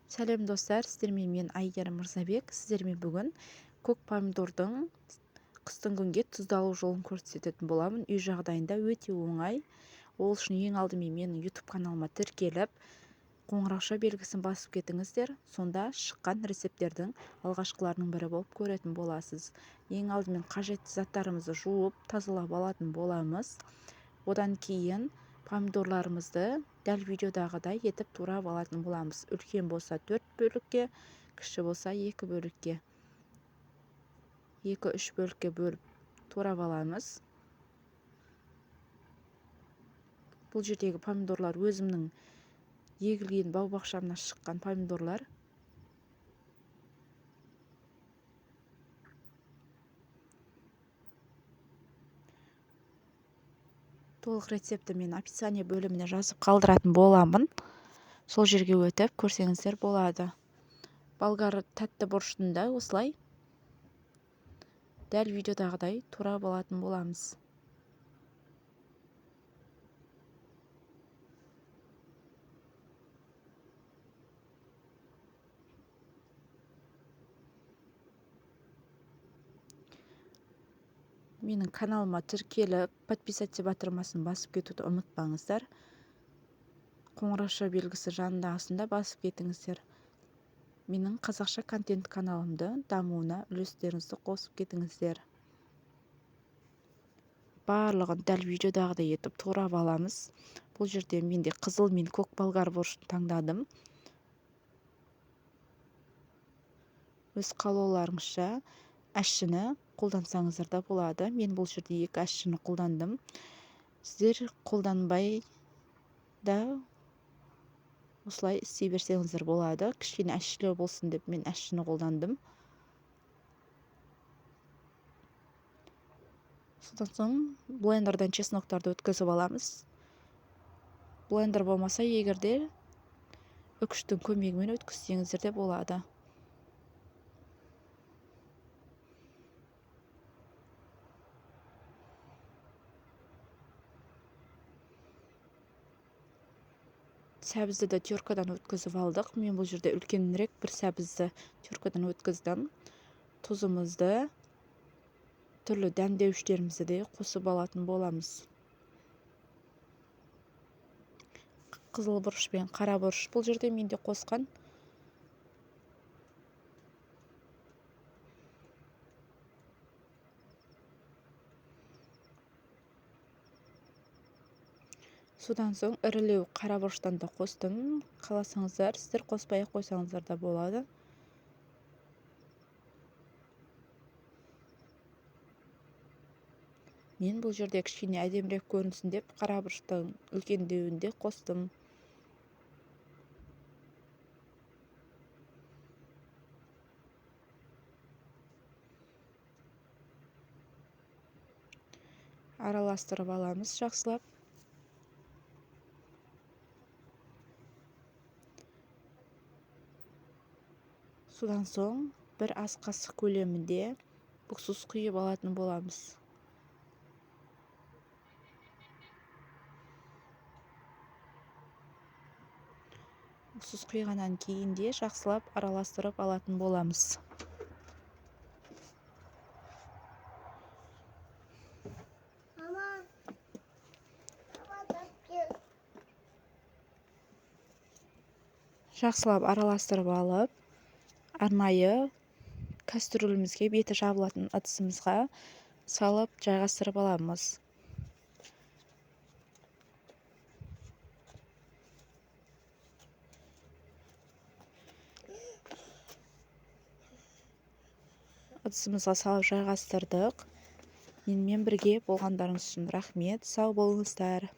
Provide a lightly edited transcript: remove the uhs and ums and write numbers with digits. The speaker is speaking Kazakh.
Сәлем достар, сіздермен мен Әйгерім Мырзабек. Сіздермен бүгін көк помидордың қыстың күнге тұздалу жолын көрсететін боламын. Үй жағдайында өте оңай. Ол үшін ең алдымен менің YouTube каналыма тіркеліп, қоңырауша белгісін басып кетіңіздер. Сонда шыққан рецепттердің алғашқыларының бірі болып көретін боласыз. Ең алдымен қажетті заттарымызды жуып, тазалап алатын боламыз. Одан кейін помидорларымызды дәл видеодағыдай етіп турап алатын боламыз. Үлкен болса 4 бөлікке, кіші болса 2 бөлікке. 2-3 бөлікке бөліп турап аламыз. Бұл жердегі помидорлар өзімнің егілген бау-бақшамнан шыққан помидорлар. Толық рецепті мен описание бөліміне жазып қалдыратын боламын. Сол жерге өтіп көрсеңіздер болады. Болгар тәтті бұрышын да осылай дәл видеодағыдай турап алатын боламыз. Менің каналыма тіркеліп, подписаться батырмасын басып кетуді ұмытпаңыздар. Қоңырауша белгісі жанындағысында басып кетіңіздер. Менің қазақша контент каналымды дамуына үлестеріңізді қосып кетіңіздер. Барлығын дәл видеодағыдай етіп турап аламыз. Бұл жерде менде қызыл мен көк болгар бұрышын таңдадым. Өз қалауларыңызша әшшіні қолдансаңыздар да болады. Мен бұл жерде 2 әшшіні қолдандым. Сіздер қолданбай да осылай істей берсеңіздер болады. Кішкене әшшілеу болсын деп мен әшшіні қолдандым. Содан соң блендерден чесноктарды өткізіп аламыз. Блендер болмаса, егер де үкіштің көмегімен өткізсеңіздер де болады. Сәбізді де теркадан өткізіп алдық. Мен бұл жерде үлкенірек бір сәбізді теркадан өткіздім. Тұзымызды, түрлі дәмдеуіштерімізді де қосып алатын боламыз. Қызыл бұрыш пен қара бұрыш бұл жерде мен де қосқан. Содан соң ірілеу қара бұрыштан да қостым. Қаласаңыздар, сіздер қоспай ақ қойсаңыздар да болады. Мен бұл жерде кішкене әдемірек көрінсін деп қара бұрыштың үлкендеуін де қостым. Араластырып аламыз жақсылап. Содан соң бір ас қасық көлемінде уксус құйып алатын боламыз. Уксус құйғаннан кейін де жақсылап араластырып алатын боламыз. Жақсылап араластырып алып, арнайы кастрюлімізге, беті жабылатын ыдысымызға салып жайғастырып аламыз. Ыдысымызға салып жайғастырдық. Менімен бірге болғандарыңыз үшін рахмет. Сау болыңыздар.